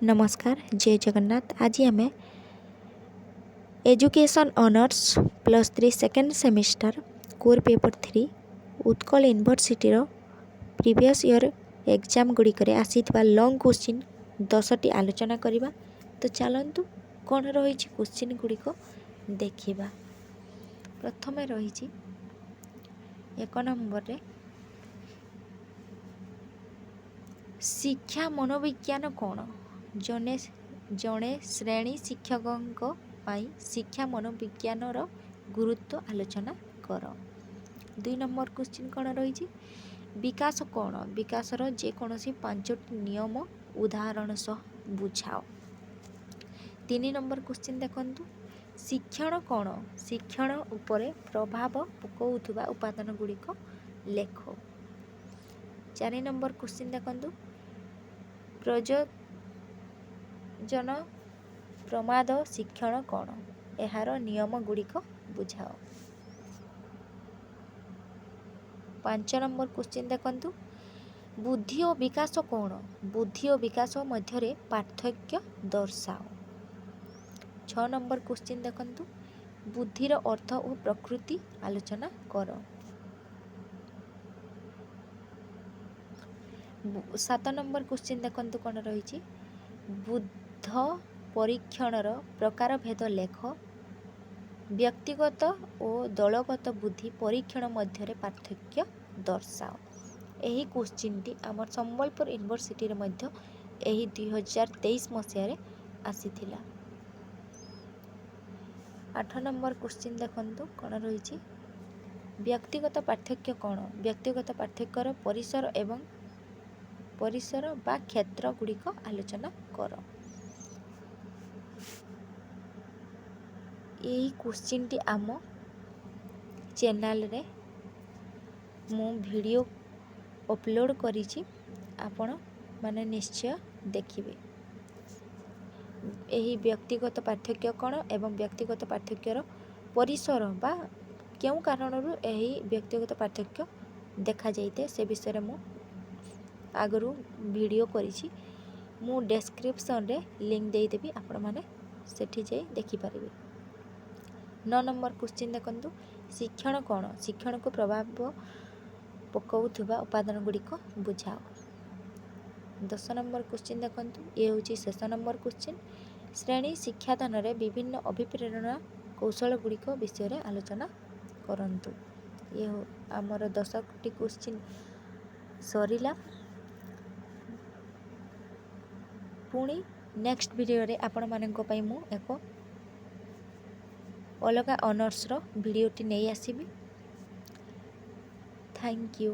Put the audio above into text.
ନମସ୍କାର, ଜୟ ଜଗନ୍ନାଥ। ଆଜି ଆମେ Education Honours +3 second semester core paper 3, Utkal ୟୁନିଭର୍ସିଟିର ପ୍ରିଭିୟସ୍ ଇୟର୍ ଏକ୍ଜାମ୍ ଗୁଡ଼ିକରେ ଆସିଥିବା ଲଙ୍ଗ୍ କୋଶ୍ଚିନ୍ 10ଟି ଆଲୋଚନା କରିବା। ତ ଚାଲନ୍ତୁ, କ'ଣ ରହିଛି କୋଶ୍ଚିନ୍ ଗୁଡ଼ିକ ଦେଖିବା। ପ୍ରଥମେ ରହିଛି 1 ନମ୍ବରରେ, ଶିକ୍ଷା ମନୋବିଜ୍ଞାନ କ'ଣ? ଜଣେ ଜଣେ ଶ୍ରେଣୀ ଶିକ୍ଷକଙ୍କ ପାଇଁ ଶିକ୍ଷା ମନୋବିଜ୍ଞାନର ଗୁରୁତ୍ୱ ଆଲୋଚନା କର। 2 ନମ୍ବର କୋଶ୍ଚିନ୍ କ'ଣ ରହିଛି? ବିକାଶ କ'ଣ? ବିକାଶର ଯେକୌଣସି ପାଞ୍ଚଟି ନିୟମ ଉଦାହରଣ ସହ ବୁଝାଅ। 3 ନମ୍ବର କୋଶ୍ଚିନ୍ ଦେଖନ୍ତୁ, ଶିକ୍ଷଣ କ'ଣ? ଶିକ୍ଷଣ ଉପରେ ପ୍ରଭାବ ପକାଉଥିବା ଉପାଦାନ ଗୁଡ଼ିକ ଲେଖ। 4 ନମ୍ବର କୋଶ୍ଚିନ୍ ଦେଖନ୍ତୁ, ପ୍ରଯୋଜନ ପ୍ରମାଦ ଶିକ୍ଷଣ କ'ଣ? ଏହାର ନିୟମ ଗୁଡ଼ିକ ବୁଝାଅ। 5 ନମ୍ବର କୋଶ୍ଚିନ୍ ଦେଖନ୍ତୁ, ବୁଦ୍ଧି ଓ ବିକାଶ କ'ଣ? ବୁଦ୍ଧି ଓ ବିକାଶ ମଧ୍ୟରେ ପାର୍ଥକ୍ୟ ଦର୍ଶାଅ। 6 ନମ୍ବର କୋଶ୍ଚିନ୍ ଦେଖନ୍ତୁ, ବୁଦ୍ଧିର ଅର୍ଥ ଓ ପ୍ରକୃତି ଆଲୋଚନା କର। 7 ନମ୍ବର କୋଶ୍ଚିନ୍ ଦେଖନ୍ତୁ, କ'ଣ ରହିଛି? ବୁଦ୍ଧ ପରୀକ୍ଷଣର ପ୍ରକାରଭେଦ ଲେଖ। ବ୍ୟକ୍ତିଗତ ଓ ଦଳଗତ ବୁଦ୍ଧି ପରୀକ୍ଷଣ ମଧ୍ୟରେ ପାର୍ଥକ୍ୟ ଦର୍ଶାଅ। ଏହି କୋଶ୍ଚିନ୍ଟି ଆମର ସମ୍ବଲପୁର ୟୁନିଭର୍ସିଟିରେ ମଧ୍ୟ ଏହି 2023 ମସିହାରେ ଆସିଥିଲା। 8 ନମ୍ବର କୋଶ୍ଚିନ୍ ଦେଖନ୍ତୁ, କ'ଣ ରହିଛି? ବ୍ୟକ୍ତିଗତ ପାର୍ଥକ୍ୟ କ'ଣ? ବ୍ୟକ୍ତିଗତ ପାର୍ଥକ୍ୟର ପରିସର ଏବଂ ପରିସର ବା କ୍ଷେତ୍ର ଗୁଡ଼ିକ ଆଲୋଚନା କର। ଏହି କୋଶ୍ଚିନ୍ଟି ଆମ ଚ୍ୟାନେଲରେ ମୁଁ ଭିଡ଼ିଓ ଅପଲୋଡ଼ କରିଛି, ଆପଣ ମାନେ ନିଶ୍ଚୟ ଦେଖିବେ। ଏହି ବ୍ୟକ୍ତିଗତ ପାର୍ଥକ୍ୟ କ'ଣ ଏବଂ ବ୍ୟକ୍ତିଗତ ପାର୍ଥକ୍ୟର ପରିସର ବା କେଉଁ କାରଣରୁ ଏହି ବ୍ୟକ୍ତିଗତ ପାର୍ଥକ୍ୟ ଦେଖାଯାଇଥାଏ, ସେ ବିଷୟରେ ମୁଁ ଆଗରୁ ଭିଡ଼ିଓ କରିଛି। ମୁଁ ଡେସ୍କ୍ରିପସନ୍ରେ ଲିଙ୍କ୍ ଦେଇଦେବି, ଆପଣମାନେ ସେଠି ଯାଇ ଦେଖିପାରିବେ। 9 ନମ୍ବର କୋଶ୍ଚିନ୍ ଦେଖନ୍ତୁ, ଶିକ୍ଷଣ କ'ଣ? ଶିକ୍ଷଣକୁ ପ୍ରଭାବ ପକାଉଥିବା ଉପାଦାନ ଗୁଡ଼ିକ ବୁଝାଅ। 10 ନମ୍ବର କୋଶ୍ଚିନ୍ ଦେଖନ୍ତୁ, ଇଏ ହେଉଛି ଶେଷ ନମ୍ବର କୋଶ୍ଚିନ୍। ଶ୍ରେଣୀ ଶିକ୍ଷାଦାନରେ ବିଭିନ୍ନ ଅଭିପ୍ରେରଣା କୌଶଳ ଗୁଡ଼ିକ ବିଷୟରେ ଆଲୋଚନା କରନ୍ତୁ। ଇଏ ଆମର 10ଟି କୋଶ୍ଚିନ୍ ସରିଲା। ପୁଣି ନେକ୍ସଟ ଭିଡ଼ିଓରେ ଆପଣମାନଙ୍କ ପାଇଁ ମୁଁ ଏକ ଅଲଗା ଅନର୍ସର ଭିଡ଼ିଓଟି ନେଇ ଆସିବି। Thank you.